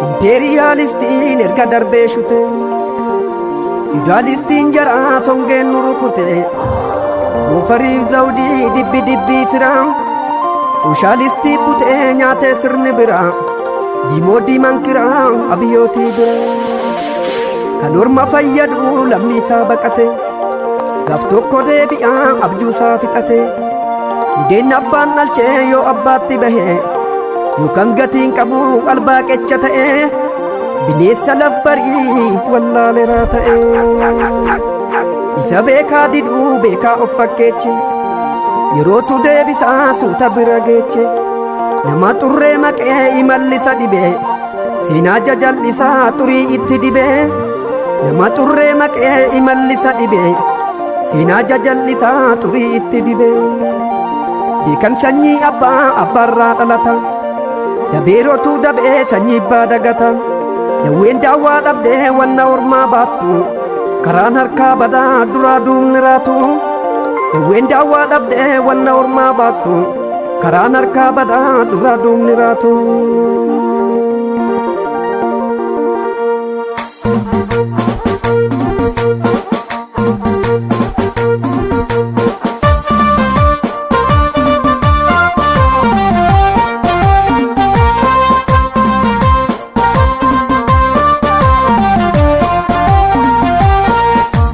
Impeeriyaalistiin erga darbee shute, Fiwudaalistiin jaraa songeen nu rukute, Goofariif zawdii dibbi dibbii firaa, Sooshaalistii butee nyaatee sirni biraa, Diimoo diiman kiraa abiyyootii biraa. Kan orma fayyadu lammii isaa baqate, Gaaf tokko deebi'aa abjuusaa fixate. Budeen abbaan dhalchee yoo abbaatti bahe, yookaan gatiin qabu albaaqecha ta'e, bineensa laf barii wallaaleraa ta'e. Isa beekaa diduu beekaa of fakkeeche, yerootu deebisaa suuta bira geeche. Nama xurree maqee imallisa dhibee, seenaa jajal'isaa xurii itti dibee. Nama xurree maqee imallisa dhibee, seenaa jajal'isaa xurii itti dibee. Beekan sanyii abbaa abbaarraa dhalata, dabeerotu dabee sanyii abbaa dagata. Dawween daawwaa dhabdee wanna ormaa baattu, karaan harkaa badaa duraa duubni raatu. Dawween daawwaa dhabdee wanna ormaa baattu, karaan harkaa badaa duraa duubni raatu.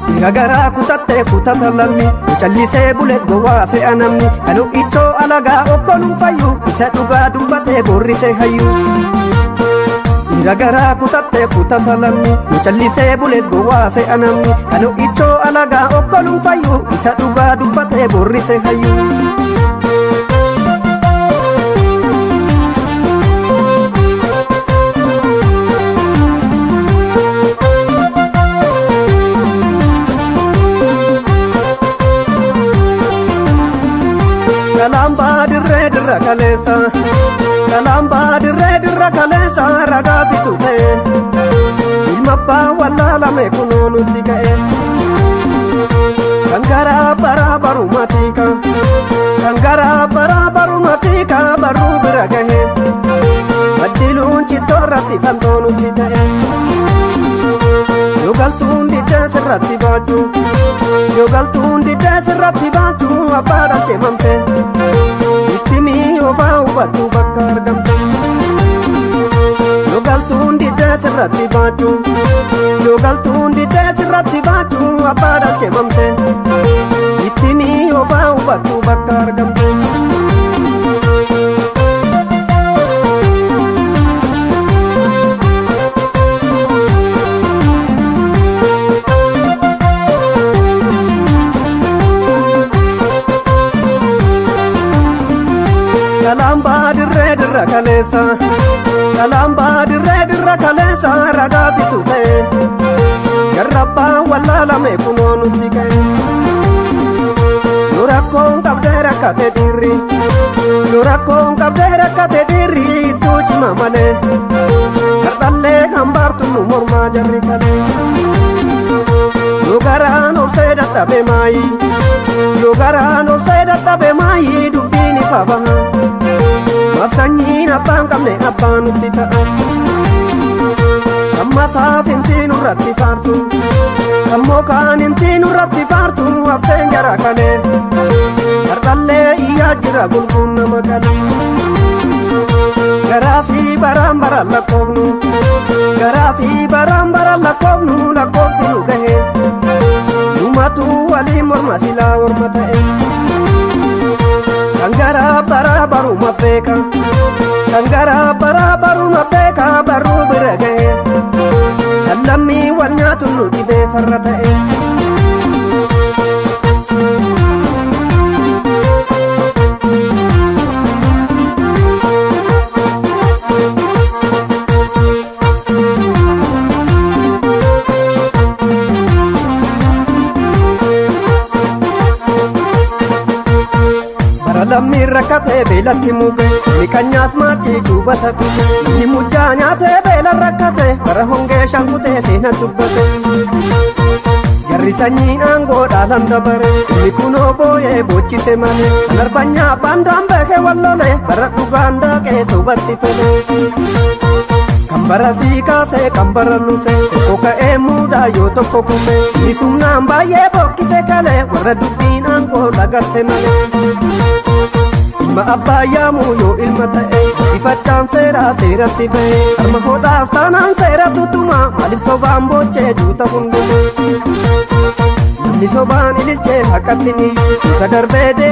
Dhiira garaa kutattee kutata lammi, callisee bulees gowwaa se'a namni. Kan ichoo alagaa okkoluun fayyu, isa dhugaa dubbatee boorrisee hayyu. Dhiira garaa kutattee kutata lammi, callisee bulees gowwaa se'a namni. Kan ichoo alagaa okkoluun fayyu, isa dhugaa dubbatee boorrisee hayyu. Kalambaa dirree dirra kaleessa, kalambaa dirree dirra kaleessa ragaa situ ta'e, ilma abbaa wallaalame kunoo nutti ka'e. Kan garaa baraa baruma tiika, kan garaa baraa baruma tiika barruu bira gahe, baddiluun cittoo irratti fantoo nutti ta'e. Yoo galtuun diddee sirratti baachuu, yoo galtuun diddee sirratti baachuu abbaa dhalchee mamte, itti mi'oofaa hubattu bakka argamte. Yoo galtuun diddee sirratti baachuu, yoo galtuun diddee sirratti baachuu abbaa dhalchee mamte, itti mi'oofaa hubattu bakka argamte. Kalambaa dirree dirra kaleessa, kalambaa dirree dirra kaleessa ragaa situ ta'e, jarrabbaa wallaalame kunoo nutti ka'e. Yoo rakkoon qabdee rakkate dhiirri, yoo rakkoon qabdee rakkate dhiirri ittuu cima malee, hardhallee hambaartu nu mormaa jarri kalee. Yoo garaan obsee dadhabe maayi, yoo garaan obsee dadhabe maayi dubbiin ifa baha. Maaf sanyiin abbaan qabne abbaa nutti ta'a. Kan masaaf inti nurratti faarsu, kan mokaan inti nurratti faarsu hafteen jara kalee. Hardhallee iyyaa jira gulguun nama kalee. Garaa fi baraan baraan lakkoofnu, garaa fi baraan baraan lakkoofnu lakkoofsi nu gahe. Numatu walii morma silaa morma ta'e. Kan garaa baraa baruma beeka, kan garaa baraa baruma beeka barruu bira gahe. Kan lammii wal nyaatu nu dhibee farra ta'e. Bara lammiin rakkatee beelatti muge, miqanyaas maachii duubata dhufe. Inni mujjaa nyaatee beela rakkate, bara hongee shankutee seena dubbate. Jarri sanyiin aangoo dhaalan dabare, inni kunoo booyee boochise malee. Kan arbanyaa baandaan beekee wallole, bara dhugaan daaqee sobatti tole. Kan bara sii kaasee kan bara lufe, tokko ka'ee muudaa yoo tokko kufe. Inni sumnaan baay'ee bokkise kalee, warra dubbiin aangoo lagatte malee. Ilma abbaa yaamuu yoo ilma ta'e, ifachaan seeraa seeratti ba'e. Harma hodhaas taanaan seera tutuma, maaliif sobaan boochee duuta hundumaa? Namni sobaan ililchee haqatti ni duuta darbee.